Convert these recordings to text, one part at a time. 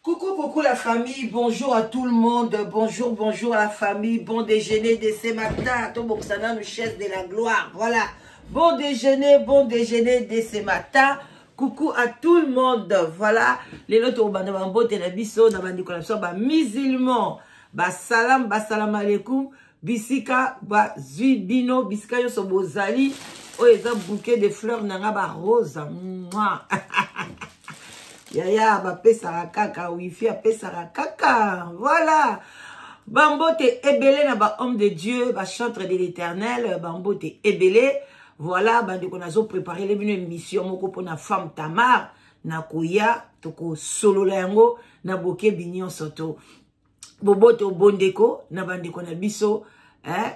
Coucou, coucou la famille, bonjour à tout le monde, bonjour, bonjour à la famille, bon déjeuner de ce matin, Toboksana, nous chaise de la gloire, voilà, bon déjeuner de ce matin, coucou à tout le monde, voilà, lelo tobanda bambote na biso, na bandeko na biso, ba musulmans, ba salam, ba salam alaikum, bisika bazwi bino, bisika nyonso bozali, oyo eza bouquet de fleurs na nga ba rose, mwa yaya bapesaka kaka wifi apesaka kaka, voilà, bambote ebele na ba homme de Dieu, ba chantre de l'Éternel, bambote ebele, voilà, bandeko nazo préparer le bino émission moko pona femme Tamar, nakoya tokosolola yango na bokebi nyonso to boboto bondeko na bandeko na biso eh,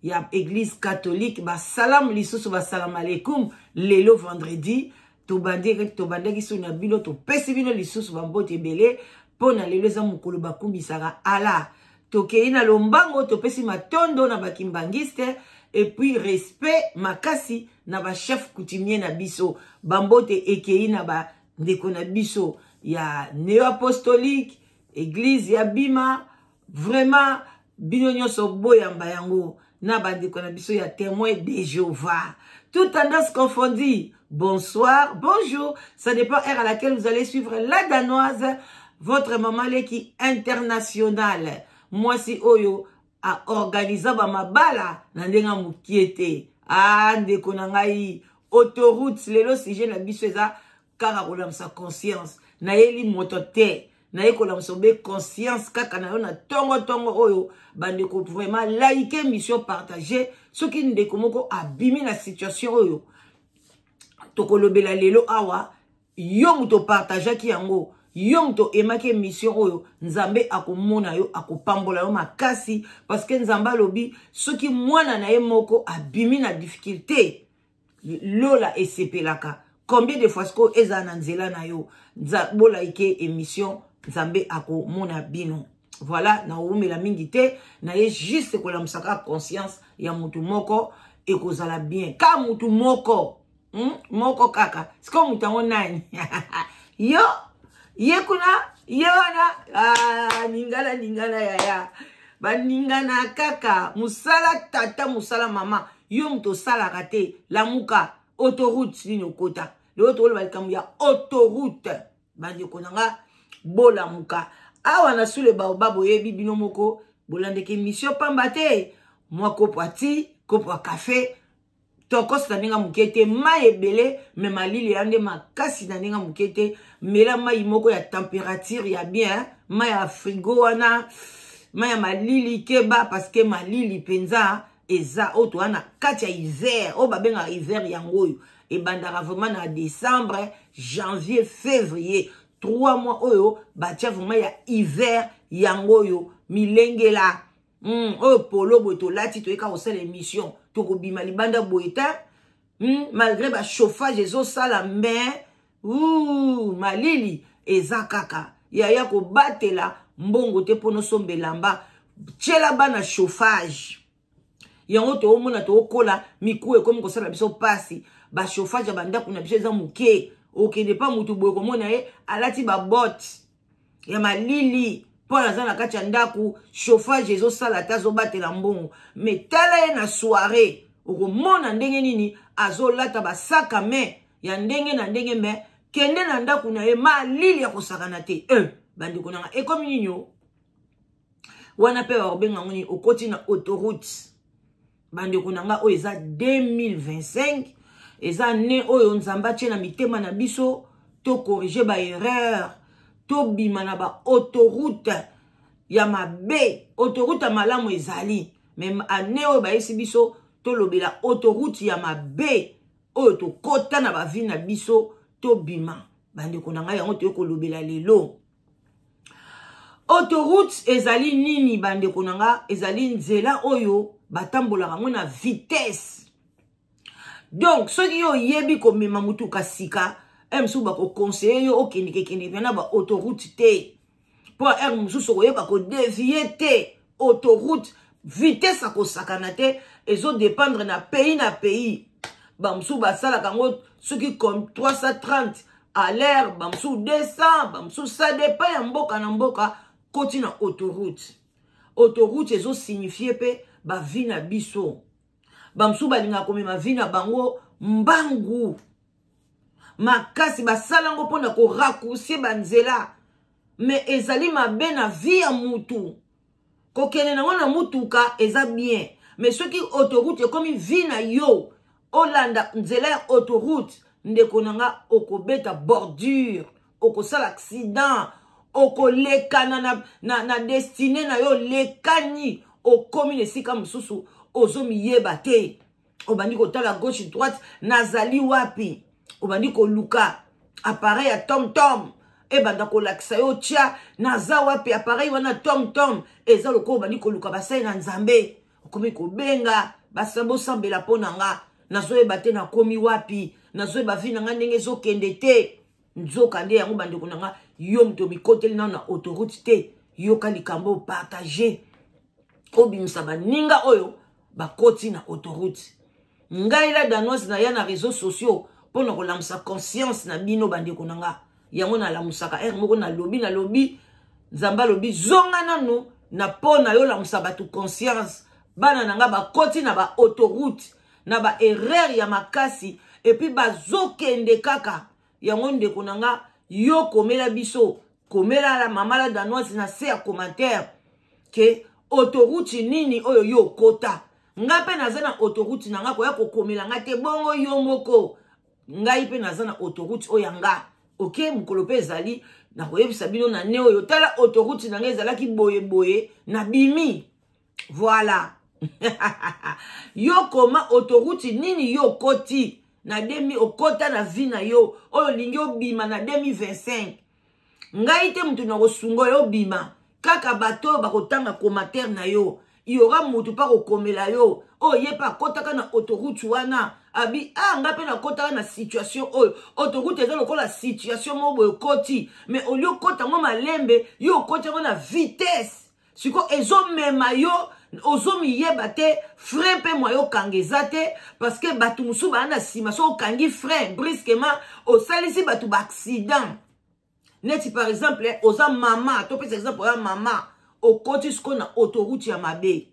ya église catholique, basalam lisusu, basalam alaikum. Lelo vendredi tobandaki so na bino, topesi bino lisusu bambote ebele mpo na lelo eza mokolo bakumisaka Allah. Tokei na lombango, topesi matondo na bakimbangiste et puis respect makasi na bachef coutumier na biso. Bambote ekei na bandeko na biso ya néo-apostolique, église ya Bima, vraiment bino nyonso boyamba yango na bandeko na biso ya témoin de Jéhovah. Toute tendance confondue, bonsoir, bonjour, ça dépend heure à laquelle vous allez suivre la Danoise, votre maman leki internationale. Mwasi oyo a organisa ba mabala na ndenge mokie te. Ah, ndeko na ngai, autoroute lelo sujet na biso eza kaka kolamisa conscience. Nayeli moto te, naye kolamisa obe conscience kaka na yo na tongo tongo oyo. Bandeko, vraiment like mission, partager. Soki ndeko moko abimi na situation oyo tokolobela lelo awa, yo moto opartageaki yango, yo moto oyemaki émission oyo, Nzambe akomona yo, akopambola yo makasi, parce que Nzambe alobi soki mwana na ye moko abimi na difficulté, lola esepelaka. Combien de fois sikoyo ezala na nzela na yo? Bolaike émission, Nzambe akomona bino. Voilà, naowumela mingi te, naye juste kolamusaka conscience ya mutu moko, ekozala bien ka mutu moko, Moko kaka. Sikoyo mutu yango nani? Yo ye kuna, ye wana, ah, ningana ningana yaya, baningana kaka mosala tata, mosala mama. Yo moto osalaka te, lamuka. Autoroute nini okota lelo? Tokoloba likambo ya autoroute. Bandeko na nga, bolamuka. Awa na sule baoba, boyebi bino moko, bolandeka émission pamba te. Mwa kopo ati, kopo ya kafe tokos na ndenge moke te, mai ebele me malili ya nde makasi na ndenge moke te. Mela mai moko ya température ya bien, mai ya frigo wana, mai ya malili keba, parce que malili mpenza eza oyo toza na kati ya hiver, oyo babengaka hiver. Yango oyo ebandaka vraiment na décembre, janvier, février, 3 mois oyo batia vraiment ya hiver. Yango oyo milengela, Oyo polo boye tolati, toyeka kosala émission, tokobima libanda boye te, Malgré bachauffage ezosala, mais malili eza kaka. Yaya, kobatela mbongo te mpona osomba elamba, tiela bana chauffage. Yango toomona tookola, mikuwa ekomi kosala biso mpasi, bachauffage ya bandako na biso eza moke. Okende pa motu boye, komona ye alati babote ya malili mpo aza na kati ya ndako, chauffage ezosala te, azobatela mbongo. Me tala ye na soirée, okomona ndenge nini azolata basaka me ya ndenge na ndenge, me kende na ndako na ye, malili ya kosakana te. Bandeko nanga, ekomi nini o wana mpe bakobenga ngo nini? Okoti na autoroute. Bandeko na nga, oyo eza 2025, eza ne oyo Nzambe atie na mitema na biso tokorige baerreur, tobima na baautoroute ya mabe. Autoroute ya malamu ezali, me ane oyo bayesi biso tolobela autoroute ya mabe oyo tokɔta na bavi na biso, tobima. Bandeko na ngai, yango toye kolobela lelo. Autoroute ezali nini, bandeko na nga? Ezali nzela oyo batambolaka yango na vitesse. Donc soki yo oyebi komema motuka sika, heure mosusu bakoconseille yo okendeke kende mpe na baautoroute te, mpo heure mosusu okoyeba kodevie te. Autoroute vitesse akosakana te, ezodépendre na pays na pays. Bamosusu basalaka yango soki comme 330. à l'heure, bamosusu 200, bamosusu, ça dépend ya mboka na mboka. Koti na autoroute. Autoroute ezosignifie mpe bavie na biso. Bamosusu balingaka komema vie na bango mbangu makasi, basala yango mpona koraccourcir banzela, mais ezali mabe na vie ya mutu. Kokende nango na mutuka eza bien, mais soki autoroute ekomi vie na yo, olanda nzela ya autoroute, ndeko na nga, okobeta bordure, okosala accident, okolekana na destinée na yo. Lekani, okomi na esika mosusu, ozomiyeba te. Obandi kotala gauche, droite, nazali wapi? Obandi koluka appareil ya TomTom, ebanda kolakisa yo tia naza wapi. Appareil wana TomTom eza lokola obandi koluka basali na Nzambe. Okomi kobenga, bosambela mpo na nga, nazoyeba te nakomi wapi, nazoyeba vie na nga ndenge ezokende te. Nzoka nde yango, bandeko na nga, yo moto mikoteli nano na autoroute te. Yoka likambo, opartage, obimisa baninga oyo bakoti na autoroute. Ngai la Danoise, naya na réseaux sociaux mpo na kolamusa conscience na bino, bandeko na nga. Yango nalamusaka heure moko, nalobi, nalobi, Nzambe alobi: zonga nanu na mpo na yo, lamusa bato conscience. Bana na nga bakoti na baautoroute na baerreur ya makasi, et puis bazokende kaka yango. Ndeko na nga, yo komela biso, komela la mama la Danoise na se ya commentaire ke autoroute nini oyo yo okota. Nga mpe naza na autoroute na nga, koya kokomela nga te. Bongo yo moko, ngai mpe naza na autoroute oyo ya nga. Ok, mokolo mpe ezali, nakoyebisa bino na ne oyo: tala, autoroute na ngai ezalaki boye boye, nabimi. Voilà. Yo koma autoroute nini yo okoti na demi, okota na vie na yo oyo olingi obima na 2025. Ngai te motu na kosunga oyo obima, kaka bato oyo bakotanga commentaire na yo. Yora motu mpa kokomela yo oyo ye mpe akɔtaka na autoroute wana, abi ah, nga mpe nakɔtaka na situation oyo. Autoroute eza lokola situation moko boye okoti, mais olie okɔta yango malembe, yo okɔti yango na vitesse. Sikoyo ezomema yo, ozomiyeba te. Frein mpe mwa yo okanga eza te, parce que bato mosusu baa na nsima. So okangi frein brusquement, osalisi bato baaccident. Neti par exemple oza mama, topesa exemple, oya mama, okoti sikoyo na autoroute ya mabe.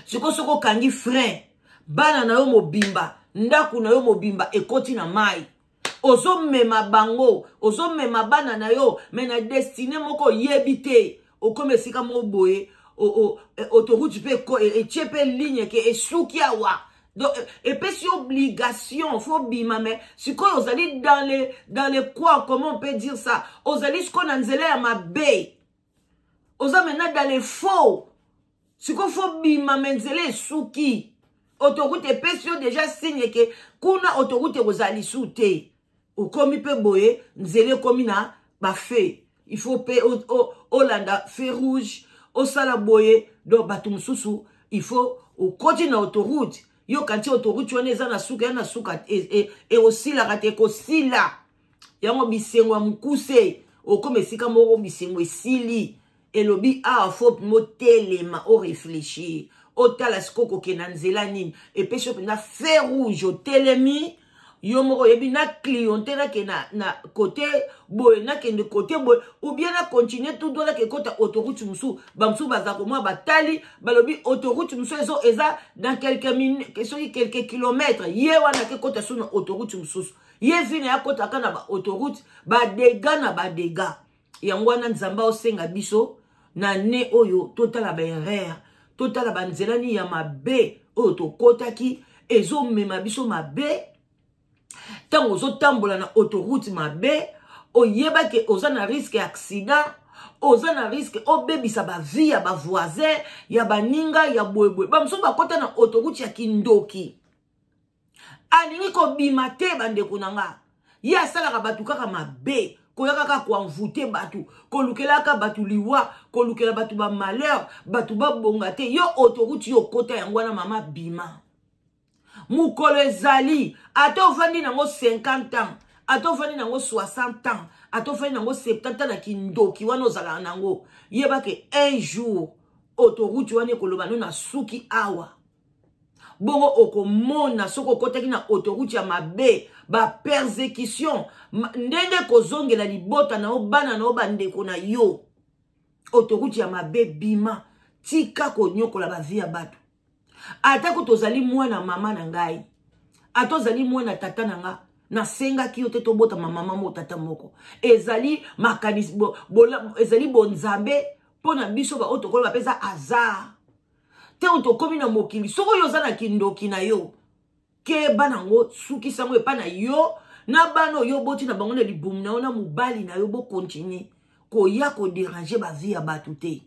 Sikoyo soki okangi frein, bana na yo mobimba, ndako na yo mobimba ekoti na mai. Ozomema bango, ozomema bana na yo, mais na destinée moko oyebi te. Okomi esika moko boye, autoroute mpe etie mpe ligne ke esuki awa, donc epesi obligation, faut bima. Mais sikoyo ozali dans le quoi, comment on peut dire ça, ozali sikoyo na nzela ya mabe, oza maintenant dans le faux. Sikoyo faut bima, mais nzela esuki. Autoroute epesi yo déjà signe ke kuna autoroute ekozala lisu te. Okomi mpe boye, nzela ekomi na bafeu, il faut mpe olanda feu rouge, osala boye. Donc bato mosusu, il faut okoti na autoroute, yo kanti autoroute wana eza na suka, ya na suka ekosilaka te, ekosila yango. Bisengo ya mokuse, okoma esika moko, bisengo esili. Elobi awa faut motelema, oréfléchir, otala sikoyo kokende na nzela nini. Epesi yo mpenza feu rouge, otelemi, yo moko oyebi na cliente, nakende na côté boye, nakende côté boye, ou bien na continue tout droit, nake ekota autoroute mosusu. Bamosusu baza komona, batali, balobi autoroute mosusu ezo eza dans quelques minutes, soki quelques kilomètres. Ye wana ake kota so na autoroute mosusu. Ye vine akotaka na baautoroute, badégâts na badégâts. Yango wana Nzambe aosenga biso na ne oyo totala baerreur, totala banzela nini ya mabe oyo tokɔtaki, ezomema biso mabe. Ntango ozotambola na autoroute mabe, oyebaki oza na risque ya accident, oza na risque obebisa bavie ya bavoisin, ya baninga, ya boyeboye. Bamosusu bakɔta na autoroute ya kindoki, alingi kobima te. Bandeko na nga, ye asalaka bato kaka mabe, koya kaka koenvoûter bato, kolukelaka bato liwa, kolukela bato bamalheur, bato babonga te. Yo autoroute yo okota yango wana, mama, bima. Mokolo ezali, ata ofandi nango 50 ans, ata ofandi nango 60 ans, ata ofandi nango 70 ans na kindoki wana ozalaka nango, yebake un jour autoroute wana ekoloba no na suki awa. Bongo okomona soki okotaki na autoroute ya mabe, bapersecution ndenge kozongela libota na yo, bana na yo, bandeko na yo. Autoroute ya mabe, bima, tika konyokola bavie ya bato. Atako tozali mwana mama na ngai, ata ozali mwana tata na nga, nasengaki yo te tobotama mama moko tata moko. Ezali makanisi bo, bola, ezali bonzambe mpo na biso baoyo tokoloba mpe eza hasard te oyo tokomi na mokili. Soki oyo oza na kindoki na yo, keba nango, sukisa yango epai na yo na bana oyo oboti na bango na libumu na yo na mobali na yo. Bokontinue koya koderange bavie ya bato te,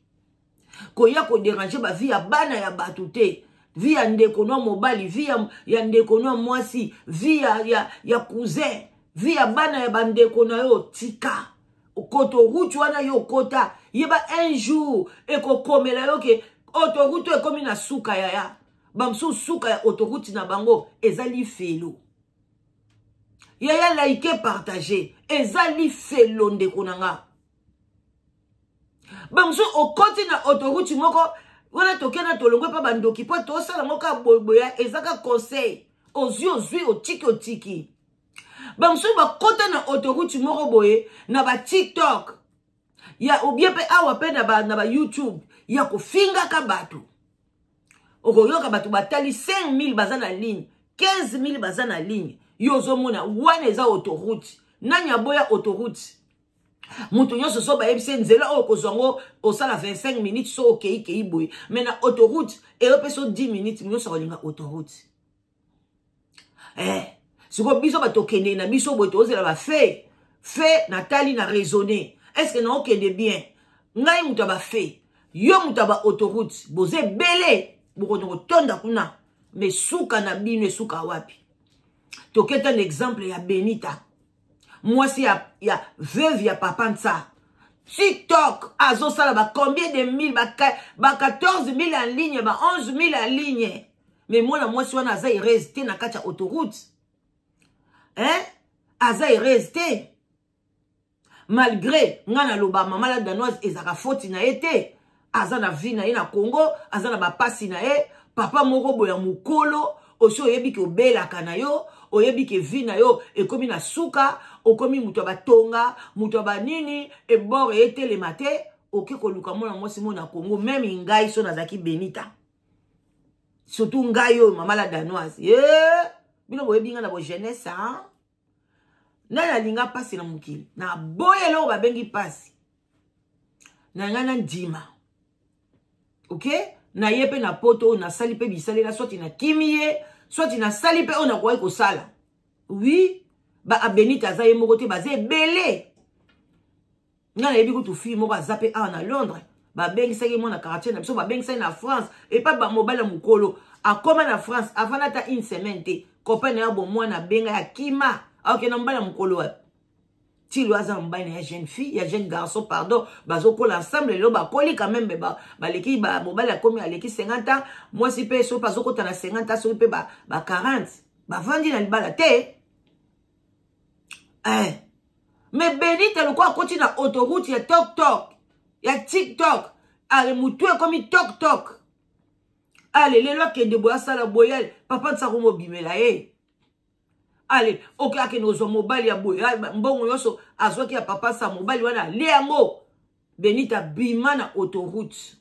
koya koderange bavie ya bana ya bato te, vie ya ndeko no mobali, vie ya ndeko no mwasi, vie ya cousin, vie ya bana ya bandeko na yo. Tika autoroute wana yo okota, yeba un jour ekokomela yo ke autoroute oyo ekomi na suka. Yaya, bamosusu suka ya autoroute na bango eza lifelo. Yaya, like, partage, eza lifelo ndeko na nga. Bamosusu okoti na autoroute moko wana, tokenda tolongwe mpa bandoki mpo tosala yango kaka boyeboya, eza ka conseil. Ozwi, ozwi, otiki, otiki. Bamosusu bakota na autoroute moko boye na ba TikTok ya obie mpe awa mpe na ba YouTube ya kofingaka bato. Okoyoka bato batali 5000 baza na ligne, 15000 baza na ligne. Yo ozomona wana eza autoroute. Nani aboya autoroute? Moto nyonso so bayebisi nzela oyo kozwa yango osala 25 minutes, so okeikei boye, mais na autoroute eyopesa 10 minutes. Nyonso akolinga autoroute. Sikoyo biso bato tokende na biso boye, tozela bafe fe. Natali na raisonne, est ce que naokende bien? Ngai moto ya bafe, yo moto ya baautoroute, boza ebele, bokoki kotonda kuna, mais suka na bino esuka wapi? Toketa na exemple ya Benita, mwasi ya veuve ya papa Nsa. TikTok azosala ba combien de mille, ba 14 000 en ligne, ba 11 000 en ligne, mais mwana mwasi wana aza heureuse te na kati ya autoroute, hein? Aza heureuse te, malgré ngai naloba mama la Danoise ezalaka foti na ye te. Aza na vie na ye na Congo, aza na bapasi na ye. Papa moko boya mokolo osi, oyebi ke obelaka na yo, oyebi ke vie na yo ekomi na suka, okomi moto ya batonga, moto ya banini, ebor eyetelema te, oke koluka mwana mwasi mo na Congo. Même ngai so nazalaki Benita, surtout ngai oyo mama la Danoise ye, bino boyebi ngai na bojeunesse, hein? Nani alinga mpasi na mokili? Naboya eloko babengi mpasi na ngai, na ndima. Ok, na ye mpe na poto oyo nasali mpe bisalela, swati nakimi ye, swati nasali mpe oyo nakoki kosala. Oui, ba Abenite aza ye moko te, baza ebele. Ngai nayebi kutu fille moko aza mpe awa na Londres, babengisaki mwana quartier na biso, babengisaki na France epa bamobali ya mokolo. Akoma na France, afanda ata une semaine te, copain na ya bomwana abenga ya kima, akokenda mobali ya mokolo wapi? Tilo aza mobali na ya jeune fille, ya jeune garçon, pardon, bazokola ensemble. Lelo bakoli quand même, baleki, mobali akomi aleki 50 ans, mwasi mpe soki azokota na 50 ans, soki mpe ba 40, bavandi na libala te. Mais Benita lokola akoti na autoroute ya tok tok ya TikTok, ale motu ekomi tok tok, ale lelo akende boye, asala boye, papa Nsako mobimela ye, ale oke akende kozwa mobali ya boye, mbongo nyonso azwaki ya papa sa mobali wana ale yango. Benita, bima na autoroute,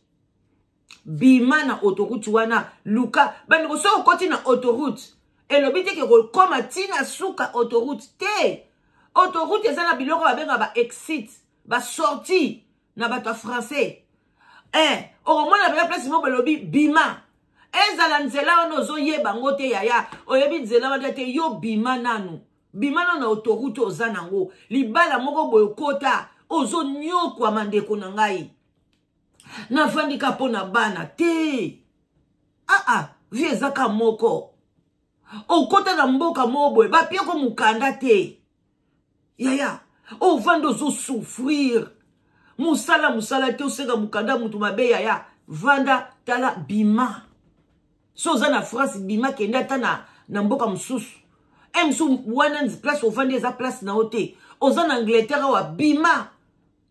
bima na autoroute wana, luka bandeko. Soki okoti na autoroute, elobi te ke kokóma ntina suka autoroute te. Autoroute eza na biloko babengaka ba exit, basortie na bato ya français. Okomona pena place moko balobi bima, ezala nzela wana ozoyeba yango te. Yaya, oyebi nzela wana te, yo bima nanu, bima nanu na autoroute. Oza nango libala moko boye okota, ozonyokwama. Ndeko na ngai, nafandi ka mpo na bana te. Aa, vie eza ka moko. Okota na mboka moko boye, bapiako mokanda te. Yaya, ovandi, ozosouffrir, mosala mosala te, osenga mokanda motu mabe. Yaya, vanda, tala, bima. So oza na France, bima, kende ata na mboka mosusu. E mosusu wana place ovandi eza place na yo te. Oza na Angleterre awa, bima,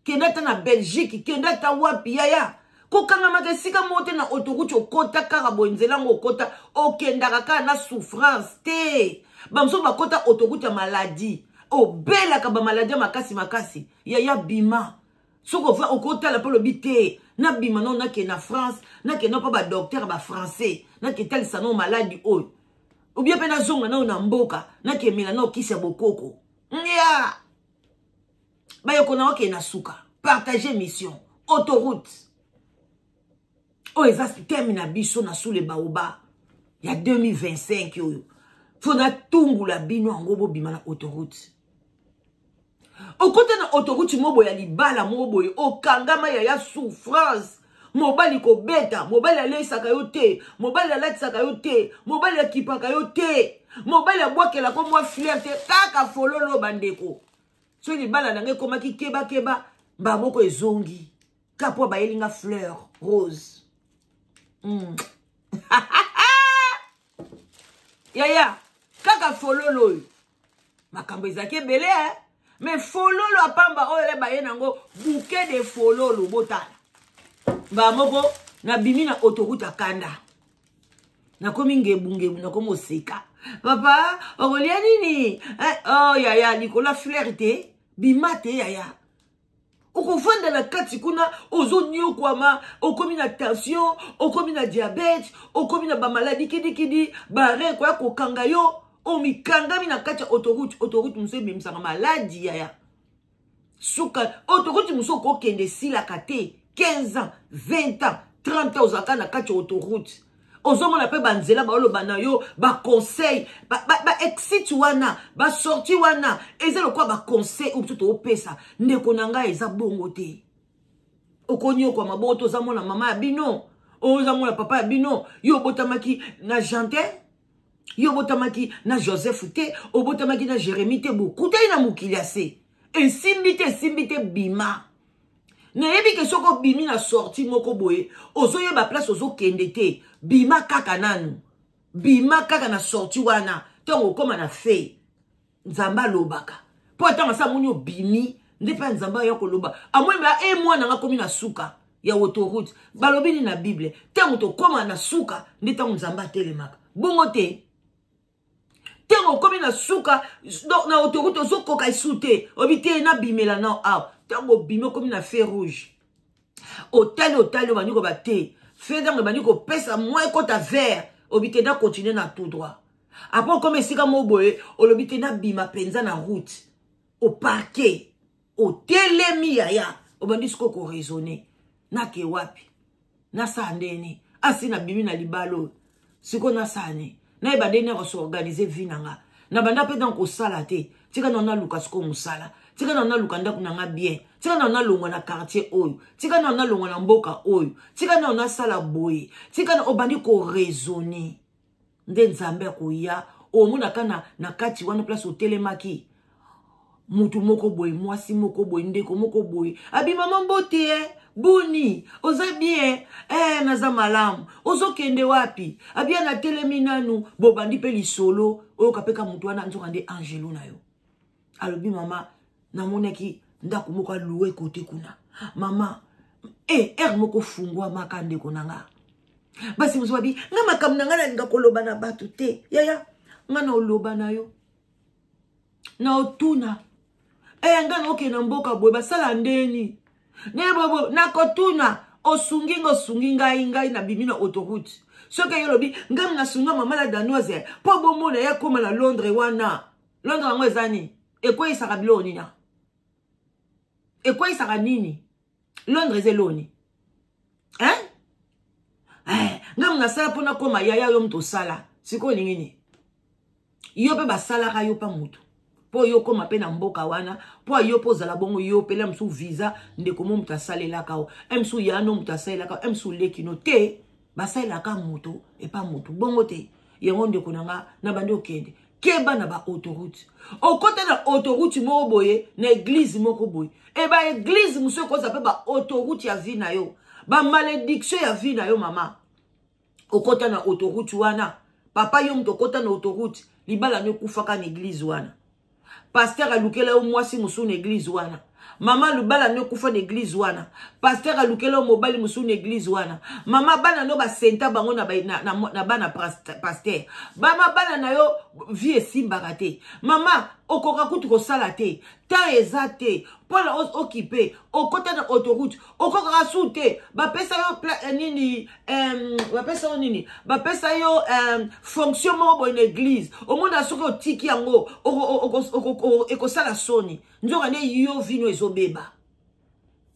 kende ata na Belgique, kende ata wapi. Yaya, Kokangamaka esika moko te na autoroute, okota kaka boye nzela yango okota, okendaka kaka na souffrance te. Bamosusu bakota autoroute ya maladie, obelaka bamaladi ya makasi makasi. Yaya, bima. Soki okotala mpe olobi te, nabima nao, nakende na France, nakende mpo badocteur bafrançais, naketalisa nao maladi oyo, obie mpe nazonga nao na mboka, nakemela nao kisi ya bokoko. Ya bayoko na okende na suka. Partage mission autoroute oyo eza thème na biso na sous le baoba ya 2025 oyo. Fo natungula bino yango, bobima na autoroute. Okota na autoroute moko boye ya libala moko boye, okangama yaya, souffrance, mobali kobeta, mobali aleisaka yo te, mobali alatisaka yo te, mobali akipaka yo te, mobali abwakelako mwa fleur te, kaka fololo. Bandeko, soki libala na ngai ekomaki kebakeba, mbala moko ezongi ka mpo bayeli nga fleur rose. Yaya, kaka fololo oyo, makambo ezalaki ebele, eh? Mais fololo apamba oyo le baye nango bouquet de fololo. Botala, mbala moko nabimi na autoroute akanda, nakomi ngebungebu, nakomi oseka. Papa, okolia nini, eh? Oh yaya, likolo ya fleur te, bima te yaya. Okovanda na kati kuna, ozoniokwama, okomi na tension, okomi na diabète, okomi na bamaladi kidikidi, barein koya kokanga yo. Omikangami na kati ya autoroute. Autoroute mosusu ebimisaka maladi yaya. Suka autoroute mosusu okokende, esilaka te. 15 ans, 20 ans, 30 ans, ozalaka na kati ya autoroute. Ozomona mpe banzela baoloba na yo baconseil, baexit ba wana, basortie wana, eza lokola baconseil oyo biso toopesa. Ndeko na ngai, eza bongo te. Okonyokwama bongo te. Oza mwana mama ya bino, oza mwana papa ya bino. Yo obotamaki na Jean te, yo obotamaki na Joseph te, obotamaki na Jérémie te. Bokutani na mokili ya se, esimbi te, esimbi te, bima. Nayebi ke soki obimi na sortie moko boye, ozoyeba place ozokende te. Bima kaka nanu, bima kaka na sortie wana. Ntango okóma na fe, Nzambe alobaka, mpo ntango asa amoni obimi nde mpe Nzambe aya koloba. Amoni e mwana nga akomi na suka ya autoroute. Balobi nini na Bible? Ntango tokóma na suka nde ntango Nzambe atelemaka. Bongo te. Ntango okomi na suka na autoroute, ozokoka esu te, obi te, nabimela nao awa. Ntango obimi, okomi na feu rouge, otali, otali, obandi koba te, feu ntango ebandi kopesa mwa ekota vert, obi te, na continue na tout droit. Après okomi esika moko boye, olobi te, nabima mpenza na route. Oparke, otelemi yaya, obandi sikoyo koraisonner: nake wapi? Nasala ndeni? Asi nabimi na libala oyo, sikoyo nasala nini? Nayeba ndeni ya kosorganiser vie na nga. Na banda mpe ntango kosala te. Tika na naluka sikoyo mosala, tika na naluka ndako na nga bien, tika na nalongwa na quartier oyo, tika na nalongwa na mboka oyo, tika na nasala boye, tika na obandi koraisonner nde Nzambe akoya. Omonaka na kati wana, place otelemaki, mutu moko boye, mwasi moko boye, ndeko moko boye abi: "Mama, mbote, eh? Boni, oza bien?" "Eh, naza malamu. Ozokende wapi?" Abia: "Natelemi nanu." Bobandi mpe lisolo, oyoka mpe ka mutu wana nzoka nde angelo na yo. Alobi: "Mama, namonaki ndako moko alouer kote kuna, mama." E ere moko fungwamaka. Ndeko na nga, basi mosusu babi: "Nga makambo na ngai nalinga koloba na bato te." Yaya, nga na oloba na yo, na otuna e nga na okende na mboka boye, basala ndeni nebobo, nakotuna. Osungi nga, osungi ngai, ngai nabimi na autoroute. Soki ye olobi: "Ngai nasunga mama la Danoise mpo bomona ye akóma na Londres wana." Londres yango eza nini? Ekweyisaka biloko nini? Ekweyisaka nini? Londres eza eloni, hein? Eh, ngai nasala mpo nakóma. Yaya, yo moto osala, sikoyo olingi nini? Yo mpe basalaka yo mpa motu mpo yo okóma mpe na mboka wana, mpo yo mpe ozala bongo. Yo mpe la mosusu visa, ndeko mo moto asalelaka o e mosusu yano moto asalelaka o e mosusu lekino te. Basalelaka moto epa motu bongo te. Yango ndeko na nga, na bandi okende, keba na baautoroute. Okota na autoroute moko boye, na église moko boye, e baéglise mosusu ekozala mpe baautoroute ya vie na yo, bamalédiction ya vie na yo. Mama, okota na autoroute wana. Papa, yo moto okota na autoroute, libala no ekufaka na église wana. Pasteur alukela yo mwasi mosusu na église wana. Mama, lubala no ekufa na eglize wana. Pasteur alukela yo mobali mosusu na eglize wana. Mama, bana no basenta bango na, na, na, na bana pasteur. Mama, bana na yo vie esimbaka te. Mama, okoka kutu kosala te. Temps eza te mpona okipe. Okota na autoroute, okokaka su te. Bapesa yo eh, nini eh, bapesa yo nini, bapesa yo eh, fonction moko boye na eglize. Omona soki otiki yango ekosala soni. Nzoka nde yo vino ezobeba.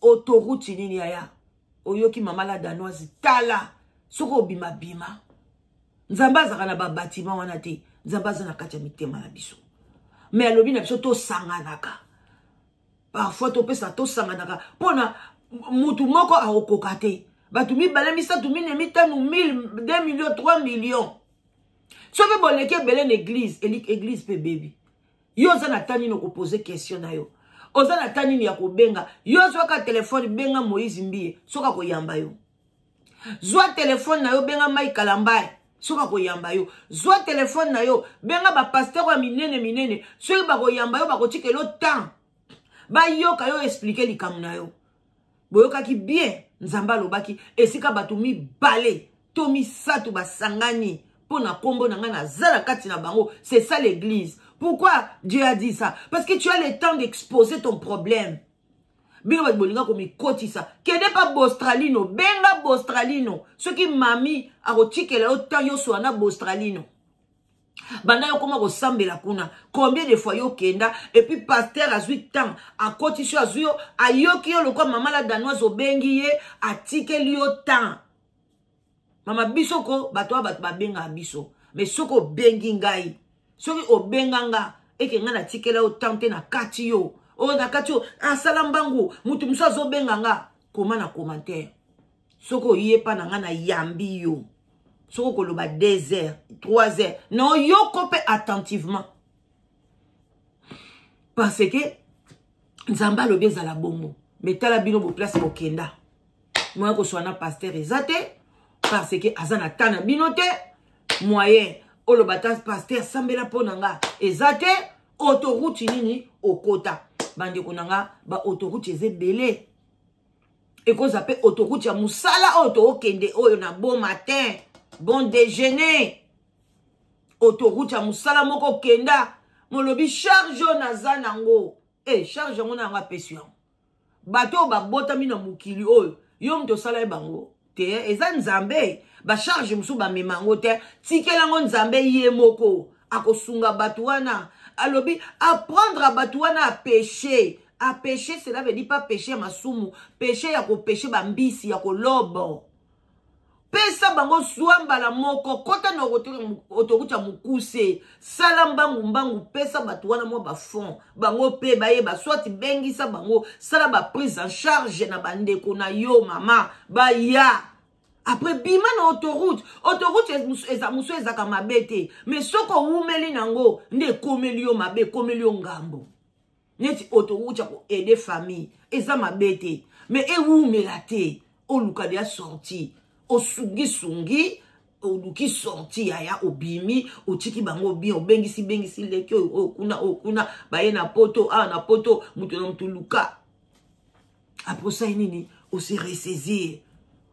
Autoroute nini yaya? Oyoki mama la danoise? Tala, soki obimabima, Nzambe azalaka na babatima wana te. Nzambe aza na kati ya mitema na biso. Me alobi na biso tosanganaka parfois, topesa, tosanganaka mpona mutu moko akokoka te. Bato mibale, misato, mine, mitano, 1000, 2 million, 3 million, soki boleki ebele na eglize, eglize mpe ebebi. Yo oza na ta nini okopose question na yo? Oza na ta nini ya kobenga? Yo zwaka telefone, benga Moïse Mbiye soki akoyamba yo. Zwa telefone na yo, benga Mike Kalambai soki akoyamba yo. Zwa telefone na yo, benga bapasteur ya minene minene soki bakoyamba yo, bakotikela yo temps, bayoka yo, explike likambo na yo. Boyokaki bien, Nzambe alobaki esika bato mibale to misato basangani mpo na nkombo na ngai, naza na kati na bango. C'est ça l'église. Pourquoi Dieu a dit ça? Parce que tu as le temps d'exposer ton problème. Bino bato bolinga komikotisa, kende pa Bostralino, benga Bostralino soki mami akotikela yo temps nyonso wana. Bostralino, banda yo koma kosambela kuna, combien de fois yo okenda? Et puis pasteur azwi temps, akotisi yo, azwi yo, ayoki yo lokwa mama la danoise obengi ye, atikeli yo temps. Mama, biso ko bato oyo bato babengaka biso, mais soki obengi ngai, soki obenga nga eke ngai natikela yo temps te, na kati yo oyo, na kati oyo asala mbangu. Moto mosusu azobenga nga, koma na commentaire soki oyepa na ngai, nayambi yo. Soki okoloba 2 heures, 3 heures, na oyoko mpe attentivement, parce que Nzambe alobi ezala bongo. Me tala bino boplace bokenda, moyen koswa na pasteur eza te, parce que aza na ta na bino te. Moyen oloba ta pasteur sambela mpo na nga eza te. Autoroute nini okota? Bandeko na nga, ba autoroute eza ebele. Ekozwa mpe autoroute ya mosala oyo tookende oyo na bon matin, bon déjeuner. Autoroute ya mosala moko okenda, molobi charge oyo naza nango e charge yango na yango apesi yango. Bato oyo babotami na mokili oyo, yo moto osala ye bango te, eza Nzambe. Bacharge mosusu bamema yango te, tikela yango Nzambe, ye moko akosunga bato wana. Alobi apprendre bato wana apêcher. Apêcher, cela veut dire pas pêcher ya masumu, pêcher ya kopêcher bambisi ya kolobo. Pesa bango, zwa mbala moko, kota na autoroute ya mokuse, sala mbangu mbangu, pesa bato wana mwa bafond, bango mpe bayeba. Soit bengisa bango, sala baprise en charge na bandeko na yo, mama, baya. Après bima na autoroute. Autoroute eza mosu ezalaka mabe te, mais soki owumeli nango nde ekomeli yo mabe, ekomeli yo ngambo. Neti autoroute ya koaider famille eza mabe te, mais ewumela te. Oluka deya sortie, osungisungi, oluki sortie, yaya, obimi, otiki bango bien, obengisi bengisi leki oyo, oyo kuna, oyo kuna, baye na poto awa, na poto moto na moto luka. Après osali nini? Ose ressaisir,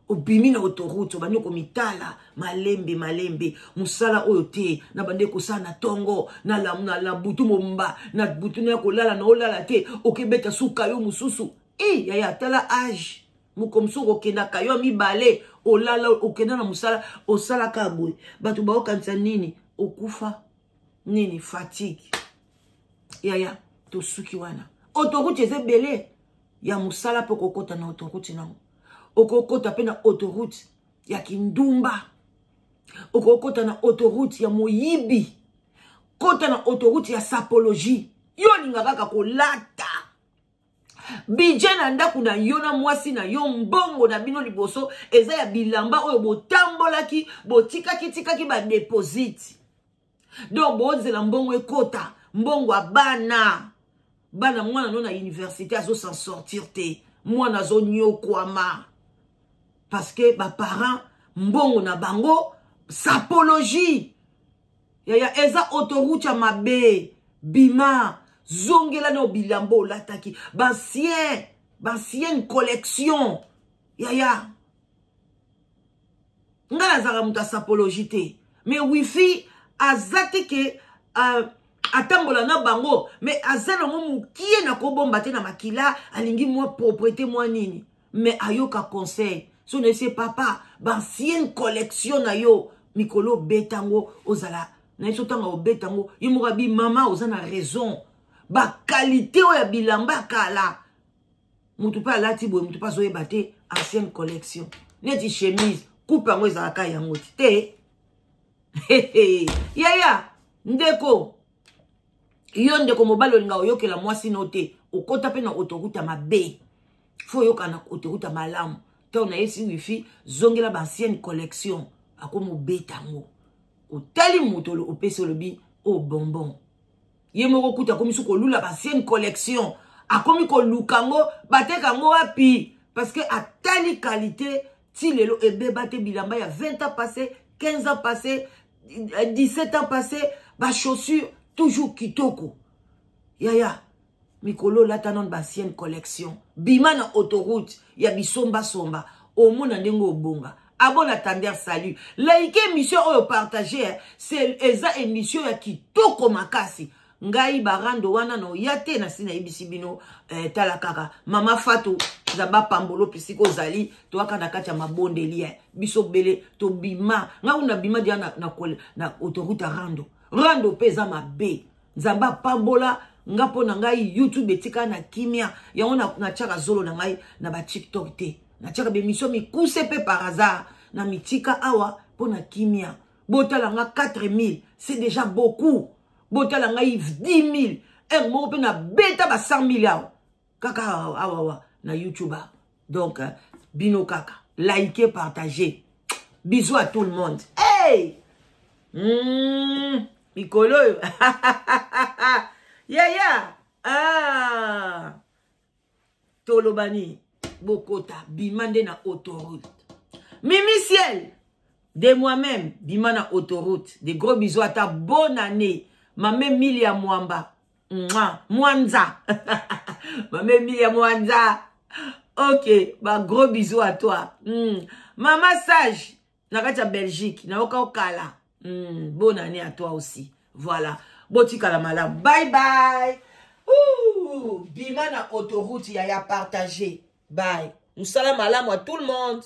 obimi na autoroute, obandi komitala malembe malembe. Mosala oyo te na bandi kosala na ntongo, na butu momba, na butu na kolala na olala te, okebeta suka yo mosusu. E yaya, tala age moko mosusu okokendaka yo mibale, olala, okenda na mosala, osalaka boye, bato baokanisa nini? Okufa nini? Fatigue. Yaya, tosuki wana. Autoroute eza ebele ya mosala mpe okokota na autoroute nango, okokota mpe na autoroute ya kindumba, okokota na autoroute ya moyibi, kota na autoroute ya sapologie. Yo olinga kaka kolata budget na ndako na yo na mwasi na yo, mbongo na bino liboso eza ya bilamba oyo botambolaki, botikaki tikaki badeposite. Donc bozela mbongo ekota, mbongo ya bana bana. Mwana no na université azo s'en sortir te, mwana azonyokwama parce que baparent mbongo na bango sapologie. Yaya, eza autoroute ya mabe. Bima. Zongela na bilamba olataki baancien, baancienne collection. Yaya, nga nazalaka moto ya sapologie te, mais wifi aza te ke atambola na bango, mais aza nango mokie na kobomba te na makila. Alingi mwa propriété, mwa nini, mais ayoka conseil. So nayesi: "Papa, baancienne collection na yo, mikolo obeta yango, ozala na ye so ntango obeta yango." Ye moko abi: "Mama, oza na raison." Baqualité oyo ya bilamba ya kala, motu mpe alati boye, motu mpe azoyeba te ancienne collection. Neti chemise, coupe yango ezalaka yango te. Yaya, ndeko, yo ndeko mobali, olinga oyokela mwasi no te, okota mpe na autoroute ya mabe. Fo oyoka na autoroute ya malamu. Ntango nayesi wifi: "Zongela baancienne collection." Akomi obeta yango, otali moto opesi, olobi o oh, bonbon. Ye moko kuta akomi su kolula baancienne collection, akomi koluka yango, bateka yango wapi, parce que atali qualité ti lelo ebeba te. Bilamba ya 20 ans passé, 15 ans passé, 17 ans passé, bachaussure toujours kitoko. Yaya, mikolo olata nano baancienne collection, bima na autoroute ya bisombasomba, omona ndenge obonga. Abona tender. Salut, like émission oyo, partage. C'est eza émission ya kitoko makasi. Ngai barando wana na oya te, nasi nayebisi bino. Tala kaka mama Fatu, Nzambe apambolo pisika ozali. Toyaka na kati ya mabondeli biso bele tobima. Ngai kuna bima dia na autoroute ya rando. Rando mpe eza mabe. Nzambe apambola nga mpo na ngai YouTube etikala na kimia. Yango natiaka zolo na ngai na baTikTok te, natiaka bémission mikuse mpe par hasard na mitika awa mpo na kimia. Botala nga 4000, c'est déjà beaucoup. Botala ngai 10 000 heure moko mpe nabeta ba 100 000 awa kaka awawa na YouTube. Donc bino kaka like, partager. Bisous à tout le monde. Hey! Mikolo oyo, yaya, ah! Toloba nini? Bokota, bima nde na autoroute. Mimi Ciel de moi-même, bima na autoroute. De gros bisous, ata bonne année. Mame Milia Mwamba. Mwa, Mwanza. Mame Milia Mwanza, ok, ba gros bisous à toi. Mama Sage na kati ya Belgique, nayoka okala. Bonne année à toi aussi. Voilà, botikala malamu. Bye bye. Ouh, bima na autoroute, yaya, partager. Bye, mosala malamu à tout le monde.